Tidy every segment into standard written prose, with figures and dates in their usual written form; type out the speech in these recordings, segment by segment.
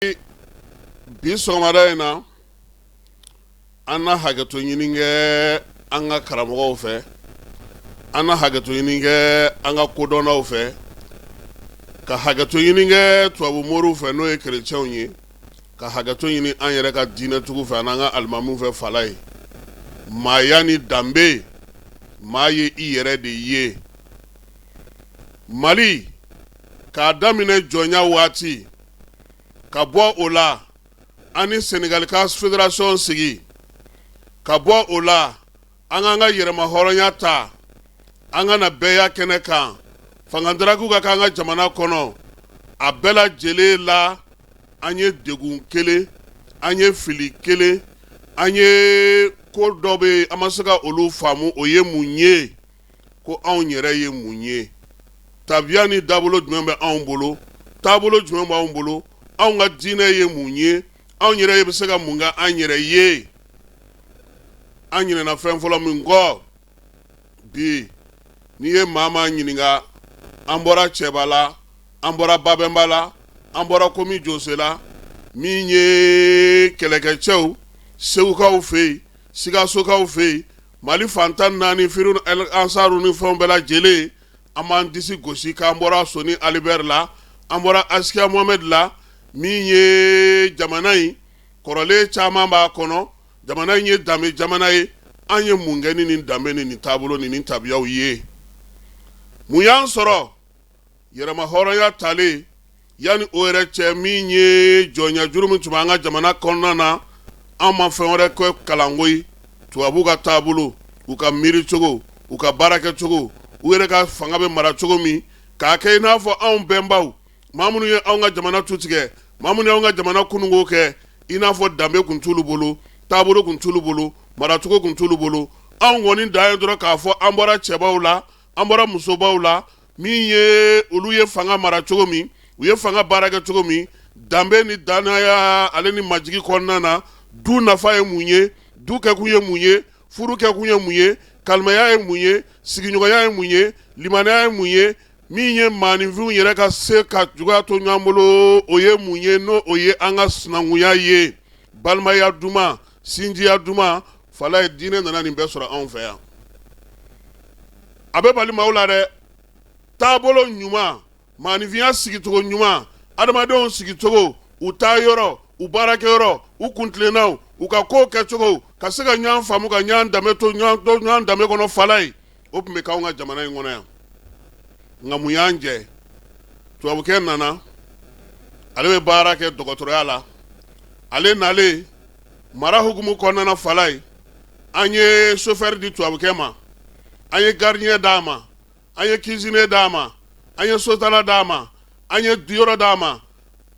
Bi sɔgɔmada in na, an na hakɛto ɲini kɛ an ka karamɔgɔw fɛ, an na hakɛto ɲini kɛ an ka kodɔnnaw fɛ, ka hakɛto ɲini kɛ tubabu moriw fɛ, n'o ye kerecɛnw ye, ka hakɛto ɲini an yɛrɛ ka diinɛtigiw fɛ ani an ka alimamiw fɛ. Fala ye maaya ni danbe, maa ye i yɛrɛ de ye. Mali k'a daminɛ jɔnya waati, ka bɔ o la an ni Senegali ka fédération sigi, ka bɔ o la an k'an ka yɛrɛmahɔrɔnya ta, an ka na bɛɛya kɛnɛ kan, fangandarakiw ka k'an ka jamana kɔnɔ. A bɛɛ lajɛlen la, an ye degun kelen, an ye fili kelen, an ye ko dɔ bɛ yen, an ma se ka olu faamu. O ye mun ye? Ko anw yɛrɛ ye mun ye? Tabiya ni dabolo jumɛn bɛ anw bolo? Taabolo jumɛn b'anw bolo? Anw ka diinɛ ye mun ye? Anw yɛrɛ bɛ se ka mun kɛ an yɛrɛ ye? An ɲinɛna fɛn fɔlɔ min kɔ bi, n'i ye maa maa ɲininka, an bɔra cɛba la, an bɔra babɛnba la, an bɔra komi jose la, min ye kɛlɛkɛcɛw segukaw fɛ yen, sikasokaw fɛ yen, Mali fan 14, firu ansaru ni fɛnw bɛɛ lajɛlen, an b'an disi gosi k'an bɔra Soni Ali Bɛri la, an bɔra Asikiya Mohamɛdi la. Min ye jamana in kɔrɔlen caman b'a kɔnɔ, jamana in ye danbe jamana ye. An ye mun kɛ ni nin danbe ni nin taabolo ni nin tabiyaw ye? Mun y'an sɔrɔ yɛrɛmahɔrɔnya talen? Yanni o yɛrɛ cɛ, min ye jɔnya juru min tun b'an ka jamana kɔnɔna na, an ma fɛn wɛrɛ kɛ kalanko ye. Tubabu ka taabolo, u ka miiricogo, u ka baarakɛcogo, u yɛrɛ ka fanga bɛ mara cogo min, k'a kɛ i n'a fɔ anw bɛnbaw, maa minnu ye anw ka jamana tu tigɛ, maa minnu y'anw ka jamana kununko kɛ, i n'a fɔ danbe tun t'olu bolo, taabolo tun t'olu bolo, maracogo tun t'olu bolo. Anw kɔni dan ye dɔrɔn k'a fɔ an bɔra cɛbaw la, an bɔra musobaw la. Min ye olu ye fanga mara cogo min, u ye fanga baara kɛ cogo min, danbe ni danaya ale ni majigi kɔnɔna na, du nafa ye mun ye, du kɛkun ye mun ye, furu kɛkun ye mun ye, kalimaya ye mun ye, sigiɲɔgɔnya ye mun ye, limaniya ye mun ye, min ye maaninfinw yɛrɛ ka se ka juguya to ɲɔgɔn bolo, o ye mun ye, n'o o ye an ka sinankunya ye, balimaya duman, sinjiya duman. Fala ye diinɛ nana nin bɛɛ sɔrɔ anw fɛ yan. A bɛ bali maaw la dɛ. Taabolo ɲuman, maaninfinya sigicogo ɲuman, adamadenw sigicogo, u taa yɔrɔ, u baarakɛyɔrɔ, u kuntilennaw, u ka kow kɛcogo, ka se ka ɲɔgɔn faamu, ka ɲɔgɔn danbe to ɲɔgɔn danbe kɔnɔ, fala ye o tun bɛ k'anw ka jamana in kɔnɔ yan. Nka mun y'an jɛ? Tubabukɛ nana, ale bɛ baara kɛ dɔgɔtɔrɔya la. Ale nalen mara hukumu kɔnɔna na, fala ye an ye chauffeur di tubabukɛ ma, an ye gardien d'a ma, an ye cuisinier d'a ma, an ye sotala d'a ma, an ye yɔrɔ d'a ma.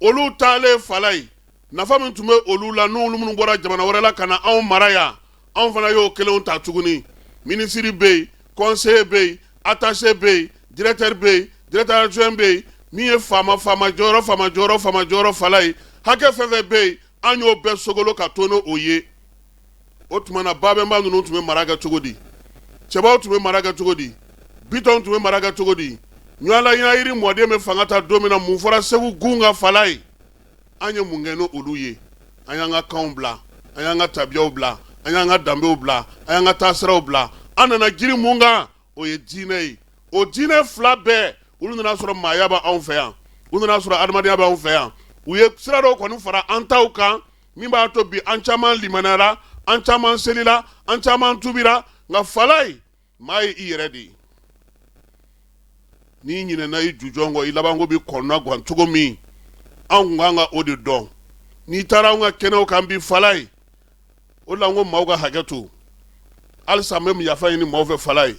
Olu taalen, fala ye nafa min tun bɛ olu la, n'olu minnu bɔra jamana wɛrɛ la ka na anw mara yan, anw fana y'o kelenw ta tuguni. Minisiri bɛ yen, conseiller bɛ yen, attaché bɛ yen, directeur bɛ yen, directeur adjoint bɛ yen, min ye faama, faama jɔyɔrɔ, faama jɔyɔrɔ, faama jɔyɔrɔ, fala ye hakɛ fɛn fɛn bɛ yen, an y'o bɛɛ sogolo ka to n'o ye. O tuma na, babɛnba ninnu tun bɛ mara kɛ cogo di? Cɛbaw tun bɛ mara kɛ cogo di? Bitɔn tun bɛ mara kɛ cogo di? Ɲwala ɲayiri mɔden bɛ fanga ta don min na, mun fɔra Segu gun kan? Fala ye an ye mun kɛ ni olu ye? An y'an ka kanw bila, an y'an ka tabiyaw bila, an y'an ka danbew bila, an y'an ka taasiraw bila. An nana girin mun kan? O ye diinɛ ye. O diinɛ fila bɛɛ, olu nana sɔrɔ maaya bɛ anw fɛ yan, u nana sɔrɔ adamadenya bɛ anw fɛ yan. U ye sira dɔw kɔni fara an taw kan, min b'a to bi an caman limaniyara, an caman selila, an caman tubira. Nka fala ye maa ye i yɛrɛ de ye. N'i ɲinɛna i jujɔn kɔ, i labanko bɛ kɔnɔna gan cogo min, anw kun kan ka o de dɔn. N'i taara anw ka kɛnɛw kan bi, fala ye, o la n ko maaw ka hakɛ to halisa, n bɛ yafa ɲini maaw fɛ. Fala ye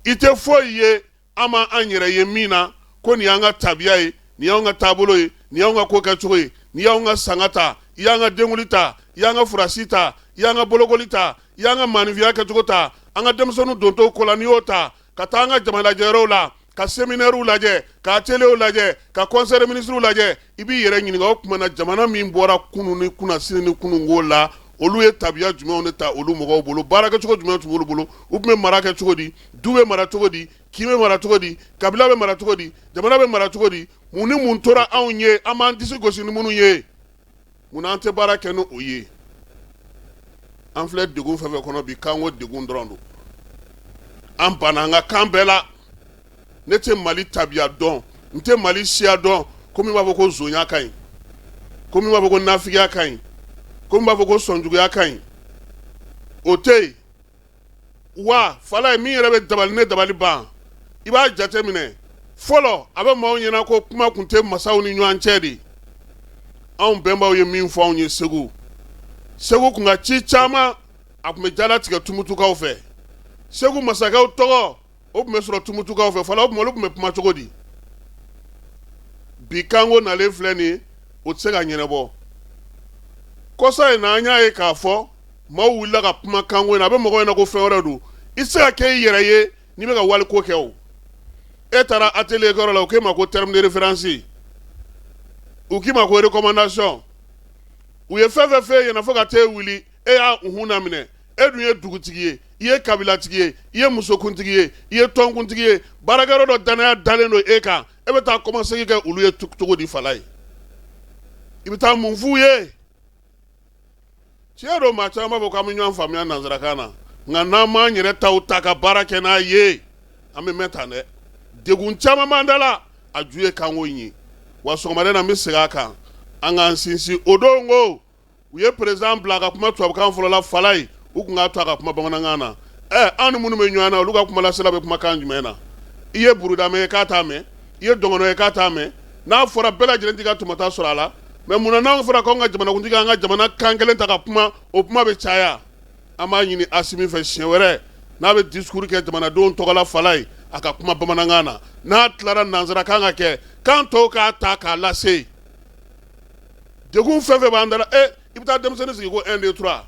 i tɛ foyi ye an ma an yɛrɛ ye min na ko nin y'an ka tabiya ye, nin y'anw ka taabolo ye, nin y'anw ka ko kɛcogo ye. N'i y'anw ka sanga ta, i y'an ka denkuli ta, i y'an ka furasi ta, i y'an ka bolokoli ta, i y'an ka maaninfinya kɛcogo ta, an ka denmisɛnninw dontɔ ko la, n'i y'o ta ka taa an ka jamalajɛyɔrɔw la, ka séminairew lajɛ, ka atelierw lajɛ, ka conseil des ministres lajɛ, i b'i yɛrɛ ɲininka: o tuma na, jamana min bɔra kunun ni kunnasini ni kununko la, olu ye tabiya jumɛnw de ta olu mɔgɔw bolo? Baarakɛcogo jumɛn tun b'olu bolo? U tun bɛ mara kɛ cogo di? Du bɛ mara cogo di? Kin bɛ mara cogo di? Kabila bɛ mara cogo di? Jamana bɛ mara cogo di? Mun ni mun tora anw ye, an b'an disi gosi ni minnu ye? Munna an tɛ baara kɛ ni o ye? An filɛ degun fɛn fɛn kɔnɔ bi, kanko degun dɔrɔn don. An banna an ka kan bɛɛ la. Ne tɛ Mali tabiya dɔn, n tɛ Mali siya dɔn ko min b'a fɔ ko zonya ka ɲi, ko min b'a fɔ ko nafigiya ka ɲi, ko min b'a fɔ ko sɔnjuguya ka ɲi, o tɛ yen. Wa Falaye, min yɛrɛ bɛ dabali ne dabali ban, i b'a jate minɛ fɔlɔ, a bɛ maaw ɲɛna ko kuma tun tɛ masaw ni ɲɔgɔn cɛ de. Anw bɛnbaw ye min fɔ anw ye Segu, Segu tun ka ci caman, a tun bɛ jalatigɛ Tumutukaw fɛ. Segu masakɛw tɔgɔ, o tun bɛ sɔrɔ Tumutukaw fɛ. Fɔlɔ, o tuma olu tun bɛ kuma cogo di? Bi kanko nalen filɛ nin ye, o tɛ se ka ɲɛnabɔ. Kɔsa in na, an y'a ye k'a fɔ maaw wulila ka kuma kanko in na. A bɛ mɔgɔw ɲɛna ko fɛn wɛrɛ don. I tɛ se ka kɛ i yɛrɛ ye n'i bɛ ka waliko kɛ. O e taara atelier kɛyɔrɔ la, u k'e ma ko terme de référence, u k'i ma ko recommandation, u ye fɛn fɛn f'e ɲɛna fo ka t'e wuli, e y'a unhun laminɛ. E dun ye dugutigi ye, i ye kabilatigi ye, i ye musokuntigi ye, i ye tɔnkuntigi ye, baarakɛyɔrɔ dɔ danaya dalen don e kan, e bɛ taa kɔmasegin kɛ olu ye cogo di? Falaye, i bɛ taa mun f'u ye? Tiɲɛ don, maa caman b'a fɔ k'an bɛ ɲɔgɔn faamuya nansarakan na, nka n'an m'an yɛrɛ taw ta ka baara kɛ n'a ye, an bɛ mɛn tan dɛ. Degun caman b'an da la, a ju ye kanko in ye. Wa sɔgɔmada in na, n bɛ segin a kan, an k'an sinsin o don ko u ye président bila ka kuma tubabukan fɔlɔ la. Falaye, u tun k'a to a ka kuma bamanankan na. Ɛ, an ni minnu bɛ ɲɔgɔn na, olu ka kumalasela bɛ kuma kan jumɛn na? I ye burudamɛ ye k'a t'a mɛn, i ye dɔgɔnɔ ye k'a t'a mɛn. N'a fɔra bɛɛ lajɛlen t'i ka tɔmɔta sɔrɔ a la. Mais munna n'anw fɔra k'anw ka jamanakuntigi, an ka jamana kan kelen ta ka kuma, o kuma bɛ caya? An b'a ɲini Asimi fɛ, siɲɛ wɛrɛ n'a bɛ discours kɛ jamanadenw tɔgɔ la, Falaye, a ka kuma bamanankan na. N'a tilara nansarakan ka kɛ, kan tɔw k'a ta k'a lase. Degun fɛn fɛn b'an da la, e i bɛ taa denmisɛnnin sigi ko 1 2 3,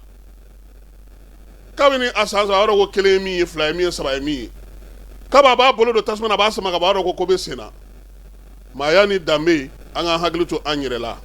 kabini a san 3, a b'a dɔn ko kelen ye min ye, fila ye min ye, saba ye min ye. Kabi a b'a bolo don tasuma na, a b'a sama ka bɔ, a b'a dɔn ko ko bɛ sen na. Maaya ni danbe, an k'an hakili to an yɛrɛ la.